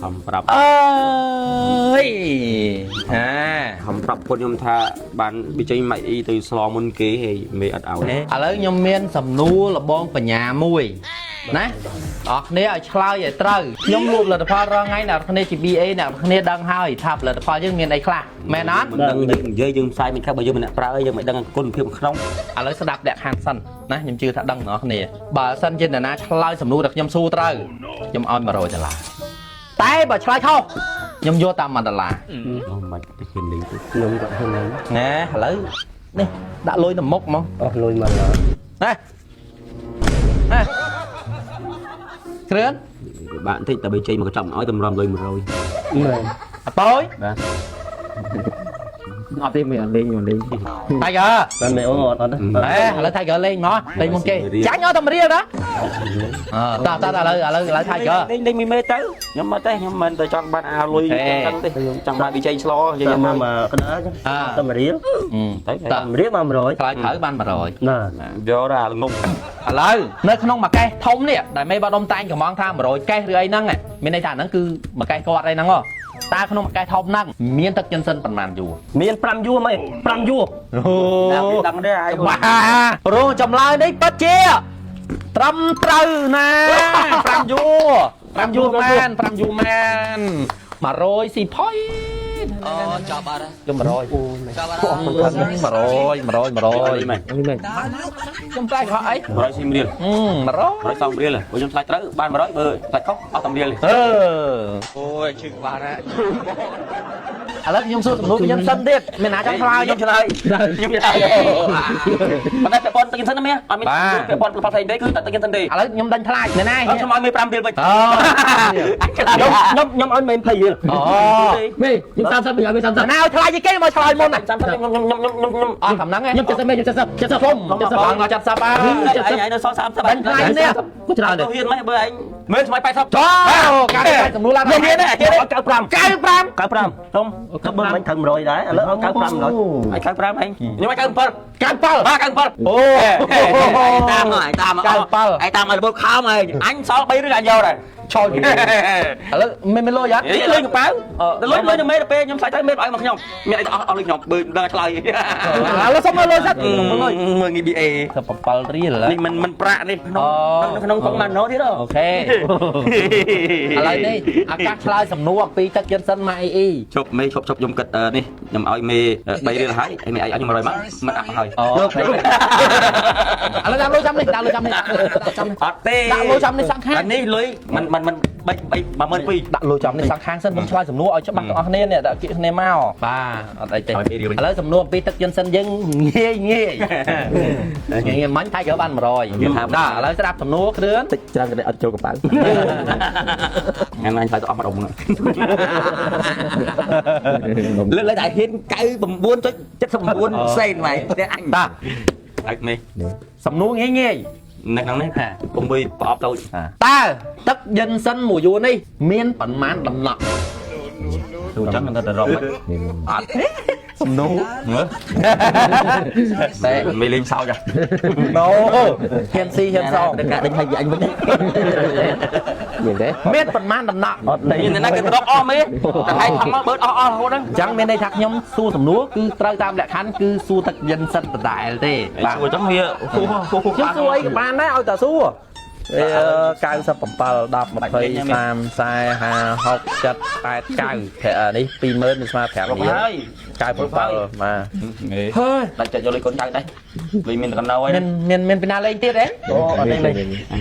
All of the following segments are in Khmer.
ខំប្រាប់ អើយហា ខំប្រាប់ពុនខ្ញុំថាបានវាចេញម៉ាក់អ៊ីទៅស្លមុនគេហើយមេអត់ឲ្យ ឥឡូវខ្ញុំមានសំណួរលបងបញ្ញាមួយណាអរគ្នាឲ្យឆ្លើយឲ្យត្រូវខ្ញុំលក់ផលិតផលរាល់ថ្ងៃអ្នកនរគ្នាជា BA អ្នកនរគ្នាដឹងហើយថាផលិតផលយើងមានអីខ្លះមែនអត់ មិនដឹងយើងនិយាយយើងផ្សាយមិនខ្លះបើយើងមិនអ្នកប្រើយើងមិនដឹងគុណភាពក្នុង ឥឡូវស្ដាប់លក្ខខណ្ឌសិនណាខ្ញុំជឿថាដឹងអ្នកនរគ្នាបើសិនជាអ្នកណាឆ្លើយសំណួរដែលខ្ញុំសួរត្រូវខ្ញុំឲ្យ100ដុល្លារតែបើឆ្លើយខុសខ្ញុំយកតាម1ដុល្លារ អូមិនទៅហ៊ានលេងទេ ខ្ញុំក៏ហ៊ានលេង ណែឥឡូវនេះដាក់លុយទៅមុខហ្មង អស់លុយមកឡើយ ណែណែគ្រឿន ពិបាកបន្តិចតែបើចេញមកកញ្ចប់ឲ្យតម្រាំលុយ100 មែន អតយ បាទ អត់ទេមិនអត់លេងមិនលេង Tiger បាទមេអូអត់អត់ទេ ណែឥឡូវ Tiger លេងមកលេងមុនគេចាញ់អត់តែរៀលណាអឺតោះតោះឥឡូវឥឡូវឥឡូវ Tiger លេងលេងមីមេទៅខ្ញុំមកទេខ្ញុំមិនទៅចង់បានអាលុយចឹងទេខ្ញុំចង់បានវិជ័យស្លនិយាយ តាម មក មកក្តារចឹងតែមួយរៀល ទៅ តើ មួយរៀលមក100 ឆ្លើយត្រូវបាន100 ណា យកដល់អាងំ ឥឡូវនៅក្នុងមួយកេះធំនេះដែលមេបដុំតែងកំងថា100កេះឬអីហ្នឹងមានន័យថាហ្នឹងគឺមួយកេះគាត់អីហ្នឹងហ៎តើក្នុងមួយកេះធំហ្នឹងមានទឹកចិនសិនប៉ុន្មានយួរ មាន5យួរមិន5យួរ អូ ដឹងទេអាយ បាទរងចម្លើយនេះពិតជាត្រឹមត្រូវណា5យួរ5យួរមែន5យួរមែន100ស៊ីផុយ អូចប់បាត់ហើយ ខ្ញុំ100 អូមែន ចប់បាត់ 100 100 100 មែន នេះមែន ខ្ញុំថ្លៃខុសអី 100ស៊ីមរៀល 100 100សងរៀលបើខ្ញុំថ្លៃត្រូវបាន100បើថ្លៃខុសអស់តែរៀល អឺ អូយឈឺក្បាលណាស់ ឥឡូវខ្ញុំសួរសំណួរខ្ញុំសិនទៀតមានណាចង់ឆ្លើយ ខ្ញុំឆ្លើយខ្ញុំឆ្លើយប៉ុន្តែពាក់ព័ន្ធទឹកសិនណាមែនអត់មានពាក់ព័ន្ធផលផ្សេងទេគឺតែទឹកសិនទេ ឥឡូវខ្ញុំដេញថ្លៃណែណែ អត់ខ្ញុំឲ្យមេ5រៀលវិញ អូ ខ្ញុំខ្ញុំខ្ញុំឲ្យមេ20រៀល អូ មេខ្ញុំ30ខ្ញុំឲ្យមេ30 ណាឲ្យថ្លៃជាងគេមកឆ្លើយមុនណា ចាំខ្ញុំខ្ញុំខ្ញុំខ្ញុំខ្ញុំ អត់កំណឹងឯង ខ្ញុំ70មេខ្ញុំ70 70 សុំបងមកចាប់សាប់អើ ឯងឯងនៅសល់30 ដេញថ្លៃនេះ ក៏ច្រើនដែរ ទៅហ៊ានម៉េចបើឯងមែនស្មៃ80 ចោការថ្លៃសំណួរឡើង ហ៊ានទេហ៊ានទេ 95 95 95សុំទៅបើមិនត្រូវ100ដែរឥឡូវឲ្យ95 100 ឯង95ឯងខ្ញុំឲ្យ97 97 បាទ97 អូ តាមឯងតាម 97 ឯងតាមឲ្យរបបខោមឯងអញសល់3រឿងអញយកដែរ ឆោយឥឡូវមានមានលុយអត់ នេះលុយកប៉ៅលុយលុយទៅមេទៅពេលខ្ញុំឆ្លើយទៅមេឲ្យមកខ្ញុំមានអីអស់អស់លុយខ្ញុំបើដឹងឆ្លើយ ឥឡូវសុំមើលលុយសិនសុំមើលលុយ មើលងាយ BA 7រៀល នេះមិនមិនប្រាក់នេះក្នុងក្នុងកុងម៉ាណូទៀត អូខេឥឡូវនេះឱកាសឆ្លើយសំណួរអំពីទឹកយិនសិនម៉ាអ៊ីអ៊ី ជប់មេឈប់ឈប់ខ្ញុំគិតនេះខ្ញុំឲ្យមេ3រៀលហើយមេឲ្យខ្ញុំ100មកមិនអាប់ហើយ អូឥឡូវដាក់លុយចាំនេះដាក់លុយចាំនេះចាំនេះ អត់ទេ ដាក់លុយចាំនេះសង្ខាង អានេះលុយមិនមិនមិន3 3 12000 ដាក់លុយចំនេះសង្ខាងសិនខ្ញុំឆ្លើយសំណួរឲ្យច្បាស់ទាំងអស់គ្នានេះដាក់គៀកគ្នាមកបាទអត់អីទេឥឡូវសំណួរអំពីទឹកយិនសិនយើងងាយងាយងាយងាយមិញថៃក៏បាន100បាទឥឡូវស្ដាប់សំណួរគ្រឿន តិចច្រើនក៏អត់ចូលកប៉ៅ ថ្ងៃណាញ់ឆ្លើយទៅអស់មកដុំហ្នឹងលើកលើតែហ៊ាន99.79សេនហ្មងតែអញ បាទ អញនេះ សំណួរងាយងាយ នៅក្នុងនេះ6ប្រអប់តូច តើទឹកយិនសិនមួយយួរនេះមានប៉ុន្មានដំណក់ ទូចឹងទៅទៅរកមិនអត់ សំណួរ មើល តែ មិនលេងសើចហ៎ ណូហ៊ានស៊ីហ៊ានសង តែការដេញឲ្យអញវិញ មានទេ មានប៉ុន្មានដំណក់ អត់លេង មានណាគេទៅរកអស់មេតែឯងខំមកបឺតអស់អស់រហូតហ្នឹង អញ្ចឹងមានន័យថាខ្ញុំសួរសំណួរគឺត្រូវតាមលក្ខខណ្ឌគឺសួរទឹកយិនសិនដដែលទេ បាទសួរចឹងវា ខ្ញុំសួរអីក៏បានដែរឲ្យតែសួរវា97 10 20 30 40 50 60 70 89ប្រាក់នេះ20000វាស្មើ5រៀល ហើយ 97បាទ ហើយដាច់ចិត្តយកលុយកូនចៅដែរលុយមានកណ្ដោហើយ មានមានមានពីណាលេងទៀតទេ អូអត់លេងលេង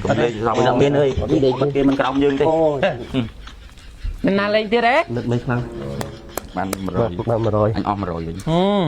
កុំលេងសោះមិនមានអើយគេមិនក្រោមយើងទេ អូ មានណាលេងទៀតទេ នឹកលេងខ្លាំង បាន បាទ 100 100 អញអស់100វិញ ហឹម